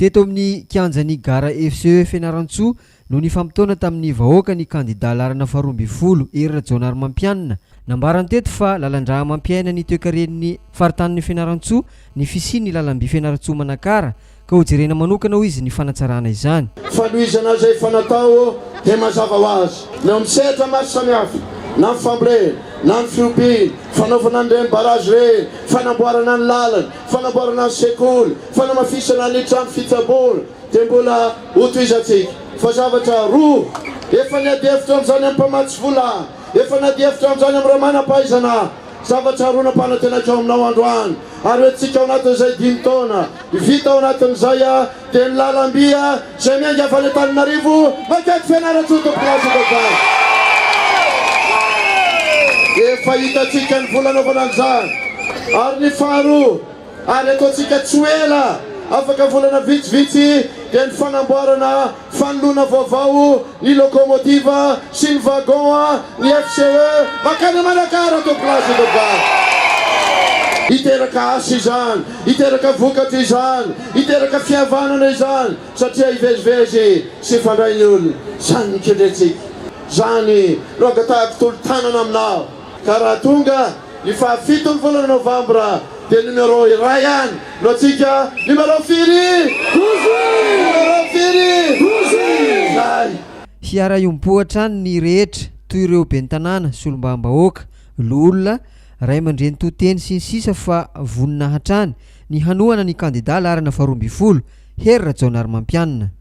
Teto amin'ny kianjan'ny Gara FCE Fianarantsoa no nifampitaona tamin'ny vahoaka ny kandidà laharana faharoa ambin'ny folo, Hery Rajaonarimampianina. Nambarany teto fa lalan-drà mampiaina ny toekaren'ny faritanin'i Fianarantsoa ny fisian'ny lalamby Fianarantsoa Manakara ka hojerena manokana hoy izy ny fanatsarana izany. Fanohizana izay efa natao dia mazava ho azy ny eo amin'ny sehatra maro samihafa, na ny fambolena, na ny fiompiana, fanaovana an'ireny barrage ireny, fanamboarana ny lalana, fanamboarana ny sekoly, fanamafisana ny trano fitsaboana dia mbola hotohizantsika. Fa zavatra roa efa niady hevitra amin'izany amin'ny mpamatsy vola, efa niady hevitra amin'izany amin'ireo manam-pahaizana, zavatra roa nampanantenaiko aminao androany ary hoentintsika ao anatin'izay 5 taona vita ao anatin'izay dia ny lalamby izay miainga avy any Antananarivo mankany Fianarantsoa tompokolahy sy tompokivavy. Efa hitantsika ny vola anaovana an'izany. Ary ny faharoa, ary ataontsika tsy ho ela, afaka volana vitsivitsy, dia ny fanamboarana fanoloana vaovao ny locomotive sy ny wagon ny FCE mankany Manakara tompokolahy sy tompokivavy. Hiteraka asa izany, hiteraka vokatra izany, hiteraka fihavanana izany satria hivezivezy sy hifandray ny olona. Izany no kendrentsika. Izany no angatahako tolo-tanana aminao. Ka raha tonga ny fahafiton'ny volana novambra dia numéro iray ihany no antsika, numéro firy? Douze! Numéro firy? Douze! Zay. Hiara-hiompo hatrany ny rehetra, toy ireo ben'ny tanàna, solombavambahoaka, loholona, ray aman-dreny to teny sy ny sisa fa vonona hatrany ny hanohana ny kandida laharana faharoa ambin'ny folo, Hery Rajaonarimampianina.